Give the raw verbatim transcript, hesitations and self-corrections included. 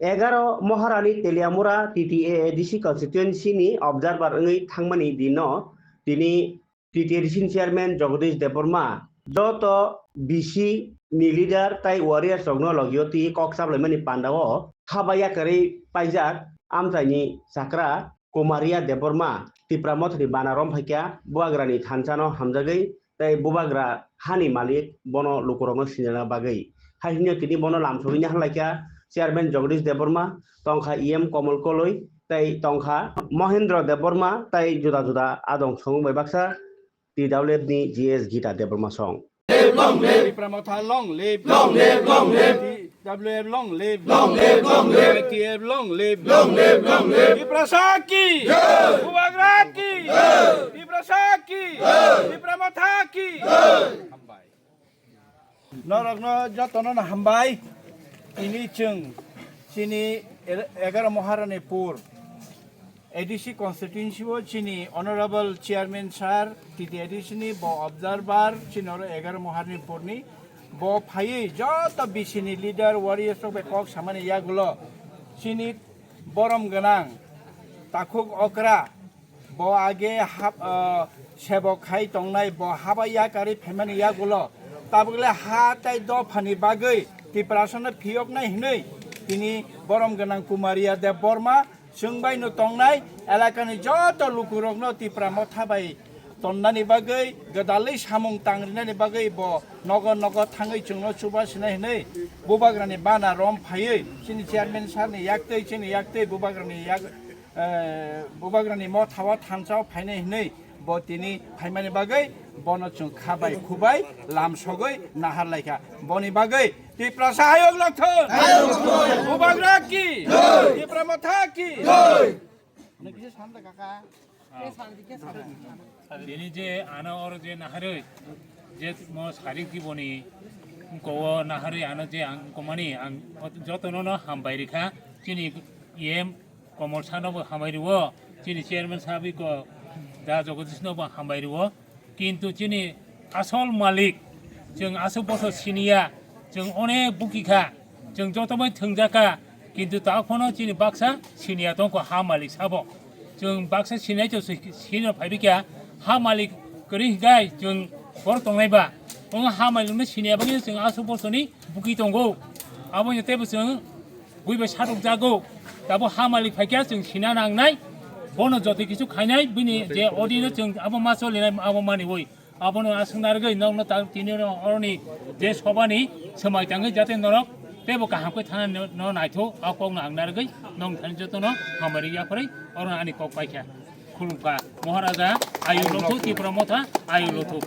Egaroh Maharani Teliamura T T A A D C constituency ni observer wngwi thangmani dino tini T T A A D C ni chairman Jagadish Debbarma joto B C ni leader tai warriors rokno logio twi kok chaplaimani pandao haba yakarwi paijak amchaini chakra Kumaria Debbarma Tipra Mothani bana rom phaikha bubagrani thansano hamjagwi tei bubagra hani malik bono lukurokno sinana bagwi. Hai hwnwi tini bono lamsogwi nahar laikha chairman Jagadish Debbarma, tongkha E M Komol Koloi, tei tongkha Mohendra Debbarma, tei juda juda adong songwi bai baksa T W F ni G S Gita Debbarma song. Tipra Motha long live. Long live, long live. T W F long live. Long live, long live. I T F long live. Long live, long live. Tiprasa ki. Jai. Bubagra ki. Jai. Tiprasa ki. Jai. Tipra Motha ki. Jai. Hambai. Norokno jotono no hambai. Ini chwng chini er-, egaroh Maharani pur. A D C constituency o chini honorable chairman sir, T T A D C ni bo observer, chini oro egaroh Maharani purni, bo phaiwi joto B C ni leader, warriors rok bai kok samani yagulo, chini borom gwnang, takhuk okra, bo age hap-, ah, sebok khai tongnai, bo haba yakarwi phaimani yagulo, tabukle ha tai dophani bagwi Tiprasano phiyoknai hwnwi tini borom gwnang Kumaria Debbarma, Chwng bai no tongnai elakani joto lukurokno Tipra Motha bai tonnani bagwi, gwdalwi samung tangrinani bagwi bo nogo nogo thangwi chwngno chubasinai hwnwi bubagrani bana rom phaiwi chini chairman sir ni yaktwi, chini yaktwi bubagrani yak-, eh, bubagrani mothao thansao phainai hwnwi bo tini phaimani bagwi bono chwng kha bai khu bai lam sogwi nahar laikha. Boni bagwi Tiprasa ayok lokthon. Bubagra ki. Tipra Motha ki. Tini je ano oro je naharwi je mo sarik jiboni kowo naharwi ano je ang komani ang jotono no hambai rikha. Chini E M Komol sano bo hambai riwo, chini chairman sabi ko da Jagadish no bo hambai riwo. Kintu chini asol malik, chwng aswk bosor siniya, chwng onek buki kha, chwng joto bai thwngjak kha, kintu ta phano chini baksa siniya tongkho ha malik sabo. Chwng baksa sinai to si-, sino phaibi kha, ha malik kwrwi hinkhe chwng bor tongnai ba. Omo ha malik no siniya bagwi chwng aswk bosorni buki tongo. Abo ni teibo chwng bui bai satok jago. Tabo ha malik phaikya chwng sina nangnai. Bono joto kisu khainai bini je odino chwng abo ma solinai abo mani oi. Abono aswk narwgwi nokno ta tini oroni je sobani swmai tangwi jate norok teibo kaham khe thana no naitho a kokno ang narwgwi nokni thani jotono hamari yaphari oro ani kok paikha. Khulumkha Maharaja ayu lothok Tipra Motha ayu lothok.